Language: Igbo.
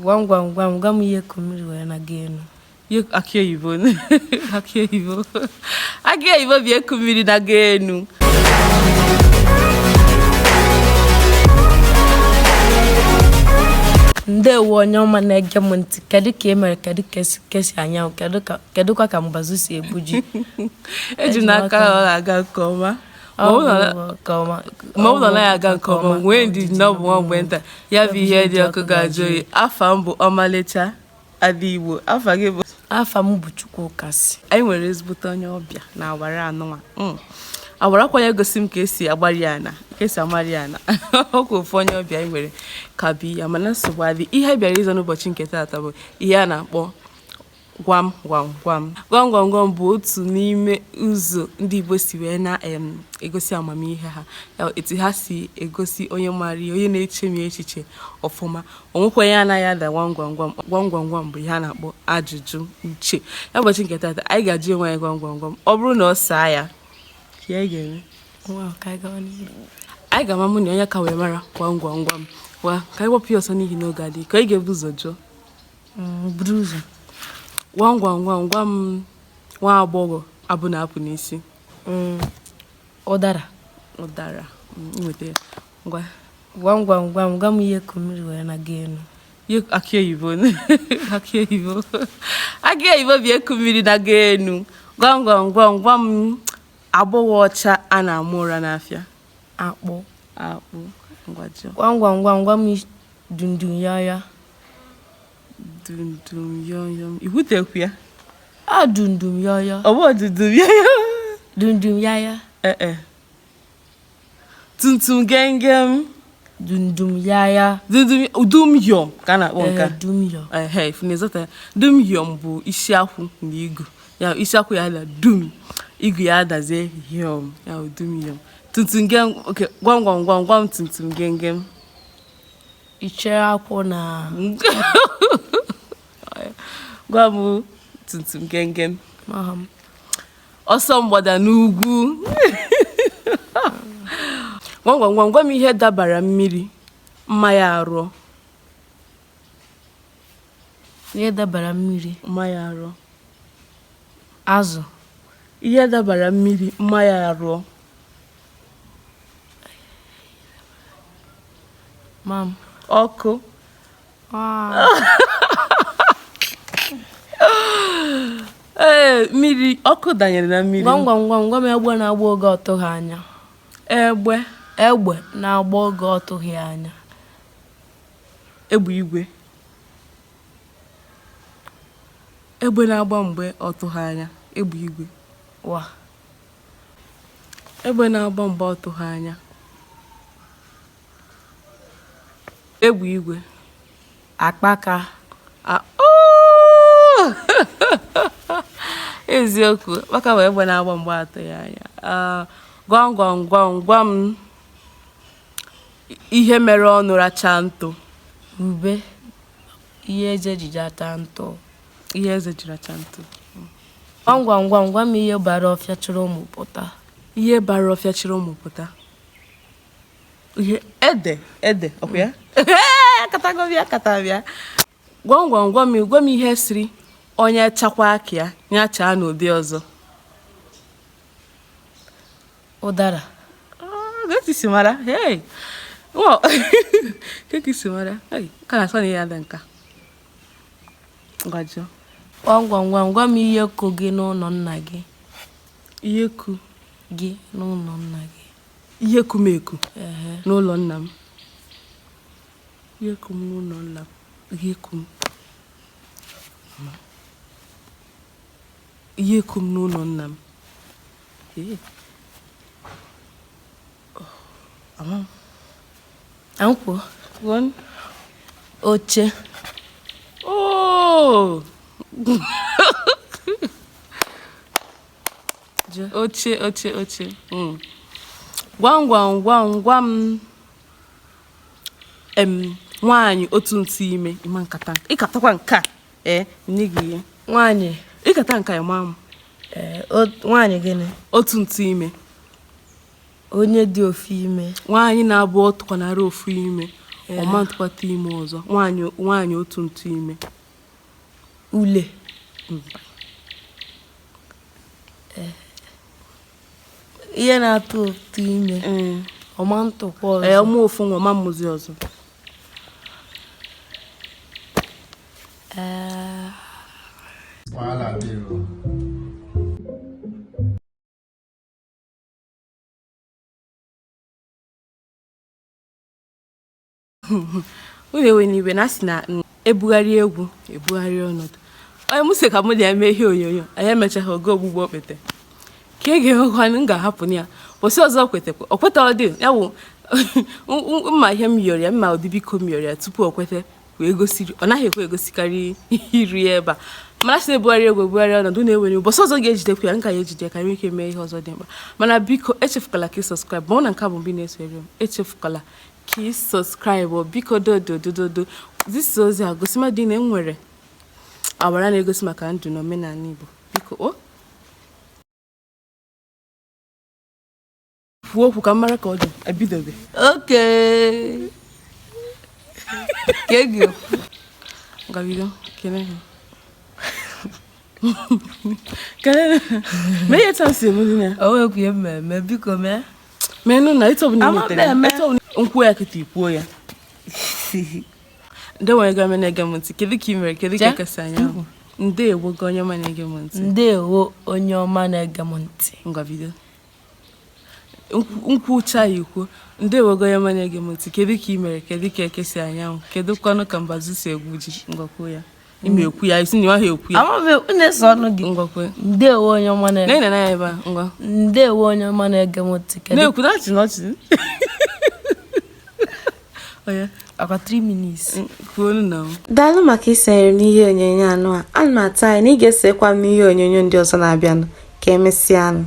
Gwam gwam gwam gwa m ihe ku mmiri wee na-aga enu. Ihe akị oyibo, akị oyibo, akị oyibo bụ eku mmiri na-aga enu. Ndewo onye ọma na-ege m ntị. Kedu ka ị mere? Kedu ka esi kesi anyanwụ? Kedu ka kedụkwa ka mbazụ si egbu ji? Eji m n'aka ọ ga-aga nke ọma. Ma Ọ ọ bụrụ na bụ nke ọma. ma ọ bụrụ na ọ naghị aga nke ọma, nwee ndidi na ọ bụ nwa mgbe nta. Ya bụ ihe dị ọkụ ga-ajụ oyi. Afa m bụ Ọmalịcha Ada Igbo. Afa gị bụ? Afa m bụ Chukwukasị. Anyị nwere ezigbote onye ọbịa na awara anụnwa. Awara kwa ya gosi m ka esi agbari ana, ka esi amari ana. Ọkwa ofu onye ọbịa anyị nwere ka bụ ya, mana nsogbu adị. Ihe anyị bịara ịzọ n'ụbọchị nke taata bụ ihe a na-akpọ gwam gwam gwam. Gwam gwam gwam bụ otu n'ime ụzọ ndị Igbo si wee na-egosi amamihe ha, ya etu ha si egosi onye maara ihe, onye na-echemi echiche ọfụma. O nwekwa onye anaghị ada gwam gwam gwam. Gwam gwam gwam bụ ihe a na-akpọ ajụjụ uche. Ya ụbọchị nke taata, anyị ga-ajụ onwe anyị gwam gwam gwam. Ọ bụrụ na ọ saa ya, ka anyị ga-eme? Wow, ka anyị gawa n'ihu. Anyị ga-ama mụ na onye ka wee mara gwam gwam gwam. Wa, ka anyị gbapụ ya ọsọ n'ihi na oge adịghị. Ka anyị ga-ebu ụzọ jụọ. Buru ụzọ. Gwam gwam gwam gwa m nwa agbọghọ abụ na-apụ n'isi. Ụdara. Ụdara. Nweta ya. Ngwa. Gwam gwam gwam gwa m ihe ku mmiri wee na-aga enu. Ihe akị oyibo, akị oyibo, akị oyibo bụ eku mmiri na-aga enu. Gwam gwam gwam gwa m agbọghọ ọcha a na-ama ụra n'afịa. Akpụ. Akpụ. Ngwa jụọ. Gwam gwam gwam gwa m dundun yọyọ. Dundum yọm yọm. Ikwutekwu ya. A dundun yọyọ. Ọ bụ dundum yọm yọm. Dundun yaya. Ee e. Tumtum gengem. Dundun yaya. Dundum dum yọm ka a na-akpọ nke a. Ee, dum yọ. Ehe, ifu na ịzọta ya. Dum yọm bụ isi akwụ na igu. Ya isi akwụ ya ada dum, igu ya adazie yọm. Ya bụ dum yọm. Tumtum gem, okay, gwam gwam gwam gwam tumtum gengem. Ichere akwụ na Gwa m tumtum gengem. Maham. Ọsọ mgbada n'ugwu. Gwam gwam gwam gwa m ihe dabara mmiri mma ya arụọ. Ihe dabara mmiri. Mma ya arụọ. Azụ. Ihe dabara mmiri mma ya arụọ. Mam. Ọkụ. Ah. Ee, mmiri ọkụ danyere na mmiri. Gwam gwam gwam gwa m egbe na-agba oge ọ tụghị anya. Egbe. Egbe na-agba oge ọ tụghị anya. Egbe igwe. Egbe na-agba mgbe ọ tụghị anya. Egbe igwe. Wa. Egbe na-agba mgbe ọ tụghị anya. Egbe igwe. Akpaka. Oh! Eziokwu, akpaka bụ egbe na-agba mgbe atụghị anya. Ah, gwam gwam gwam gwa m ihe mere ọnụ racha ntụ. Ube. Ihe eze ji ata ntụ. Ihe eze ji racha ntụ. Gwam gwam gwam gwa m ihe bara ọfịa chịrị ụmụ pụta. Ihe bara ọfịa chịrị ụmụ pụta. Ihe ede ede ọkwa ya? Akatago bịa, akata bịa. Gwam gwam gwam gwa m ihe siri onye chakwa aka ya ya chaa n'ụdị ọzọ. Ụdara. Ah, ka isi mara. Hey. Wow. Ka isi mara. Hey, ka na-asọ na ihe ada nka. Ngwa jụọ. Gwam gwam gwam gwa m ihe ku gị n'ụlọ nna gị. Ihe ku gị n'ụlọ nna gị. Ihe ku m eku Ehe. n'ụlọ nna m. Ihe ku m n'ụlọ nna m. Ihe ku m. Ihe ku m n'ụlọ nna m. Ee. Ama m. Ankwụ. One. Oche. Oh! Oche, oche, oche. Gwam gwam gwam gwa m em nwaanyị otu ntụ ime ịma nkata ịkatakwa nke a ee nye gị ihe. Nwaanyị. Ịkata nka ya maa m. Ee, nwaanyị gịnị? Otu ntụ ime. Onye dị ofu ime. Nwaanyị na-abụ ọ tụkwanara ofu ime. Ọ ma ntụkwata ime ọzọ. Nwaanyị, nwaanyị otu ntụ ime. Ule. Mba. Ihe na-atụ ụtụ ime. Ọ ma ntụkwa ọzọ. Ee, ọ mụọ ofu nwa, ọ ma mmụzi ọzọ. Ee. Wahala dey o. Unu ewena iwe na asị na ebugharị egwu ebugharị ọnọdụ. Onye mụ sị ka mụ na ya mee ihe onyonyo, anyị emechaghị ogo ogbugbu okpete ka ị ga-enwekwanụ, m ga-ahapụ ya ụbọchị ọzọ. Kwetekwa o kweta, ọ dị ya wụ mma ihe m yọrọ ya, mma ụdị biko m yọrọ ya tupu o kweta wee gosiri. Ọ naghị ekwe egosikarị iru ya ebe a, mana sị na-ebugharị egwu ebugharị ọnọdụ na-ewere ụbọchị ọzọ ga-ejidekwa ya, nka ya ejide ka anyị ike mee ihe ọzọ dị mkpa. Mana biko echefukwala ka ị subscribe ma ọ na nke a bụ mgbe ị na-esonyere m. Echefukwala ka ị subscribe, biko, dododododo. Zisa ozi a, gosi mmadụ na enwere awara na-egosi maka ndụ na omenala Igbo. Biko, o kwuo okwu ka m mara ka ọ dị ebidobe. Okay. Ka ị ga-ekwu. Ngwa, bido, kene ha. Kene ha. Mee ihe taa si emu dị na. O nwekwa ihe mmemme, biko mee. Menụ na etu ọbụla ị Ama nwetara m eme. etu ọbụla nkwuo ya kịta, ikwuo ya. Ndewo gị ọma na-ege m ntị, kedu ka ị mere? Kedu ka Jee. ekesa anyanwụ? Ndewo gị onye ọma na-ege m ntị. Ndewo onye ọma na-ege m ntị. Ngwa, bido. Nkwucha ya, ikwu ndewo gị onye ọma na-ege m ntị, kedu ka ị mere? Kedu ka ekesi anyanwụ? Kedu kwanụ ka mbazụ si egwu ji? Ngwa, kwuo ya. Ime ekwu ya isi na ịmaghị ekwu ya. Ama m na-eso ọnụ gị. Ngwa, kwuo. Ndewo onye ọma na na na ebe a, ngwa. Ndewo onye ọma na-ege m ntị. Kedu Na-ekwu na-achị n'ọchị onye akwa 3 minutes. Kwuo na. Daalụ maka isonyere m n'ihe onyonyo anụ a. Ana m atụ anya na ị ga-esonyekwa m n'ihe onyonyo ndị ọzọ na-abịanụ. Ka emesịanụ.